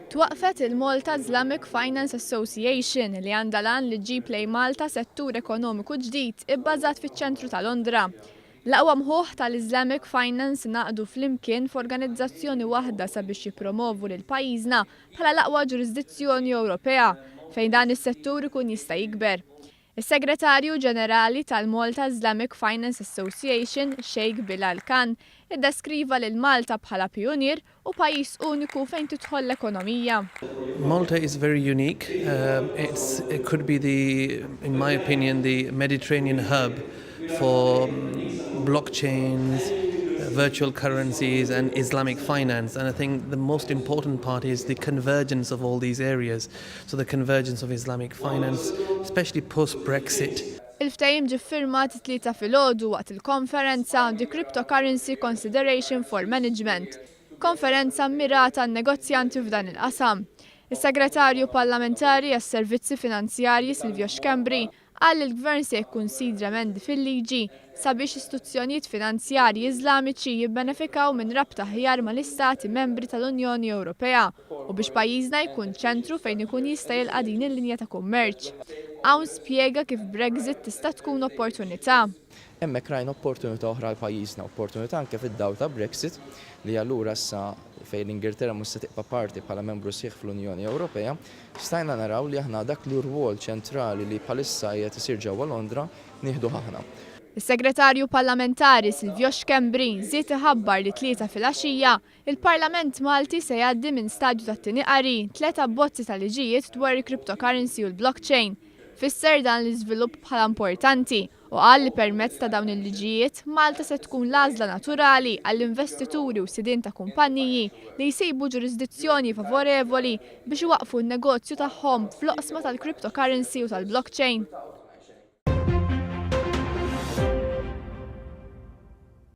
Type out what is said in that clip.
Twaqqfet il-Malta Islamic Finance Association li għandha l-għan li ġġib lejn Malta settur ekonomiku ġdid ibbażat fiċ-ċentru ta' Londra. L-aqwa mħuħ tal-Islamic Finance ngħaqdu flimkien f'organizzazzjoni waħda sabiex jippromovu lil pajjiżna bħala l-aqwa ġurisdizzjoni Ewropea fejn dan is-settur ikun jista' jikber. Is-Segretarju Ġenerali tal-Malta Islamic Finance Association, Sheikh Bilal Khan, iddeskriva lil Malta bħala pijunier u pajjiż uniku fejn tidħol l-ekonomija. Malta is very unique. It could be the, in my opinion, the Mediterranean hub for blockchains, virtual currencies and Islamic finance. And I think the most important part is the convergence of all these areas. So the convergence of Islamic finance, especially post-Brexit. Il-ftehim ġie ffirmat it-Tlieta filgħodu waqt il-konferenza The Cryptocurrency Consideration for Management, konferenza mmirata għan-negozjanti f'dan il-qasam. Is-Segretarju Parlamentari għas-Servizzi Finanzjarji Silvio Schembri qal li l-Gvern se jikkunsidra emendi fil-liġi sabiex istituzzjonijiet finanzjarji Iżlamiċi jibbenefikaw minn rabta aħjar mal-istati membri tal-Unjoni Ewropea u biex pajjiżna jkun ċentru fejn ikun jista' jilqa' din il-linja ta' kummerċ. Hawn spjega kif Brexit tista' tkun opportunità. Hemmhekk rajna opportunità oħra għal pajjiżna, opportunità anke fid-dawl ta' Brexit li allura issa fejn l-Ingilterra mhux se tibqa' parti bħala membru sħiħ fl-Unjoni Ewropea, stajna naraw li aħna dak l-rwol ċentrali li bħalissa qiegħed isir ġewwa Londra nieħduh aħna. Is-Segretarju Parlamentari Silvio Schembri żied iħabbar li t-Tlieta filgħaxija, il-Parlament Malti se jgħaddi minn stadju tat-tieni qari tliet abbozzi ta' liġijiet dwar il-cryptocurrency u l-blockchain. Fisser dan l-iżvilupp bħala importanti u qal li permezz ta' dawn il-liġijiet, Malta se tkun l-għażla naturali għall-investituri u sidien ta' kumpaniji li jsibu ġurisdizzjoni favorevoli biex iwaqqfu n-negozju tagħhom fl-oqsma tal-cryptocurrency u tal-blockchain.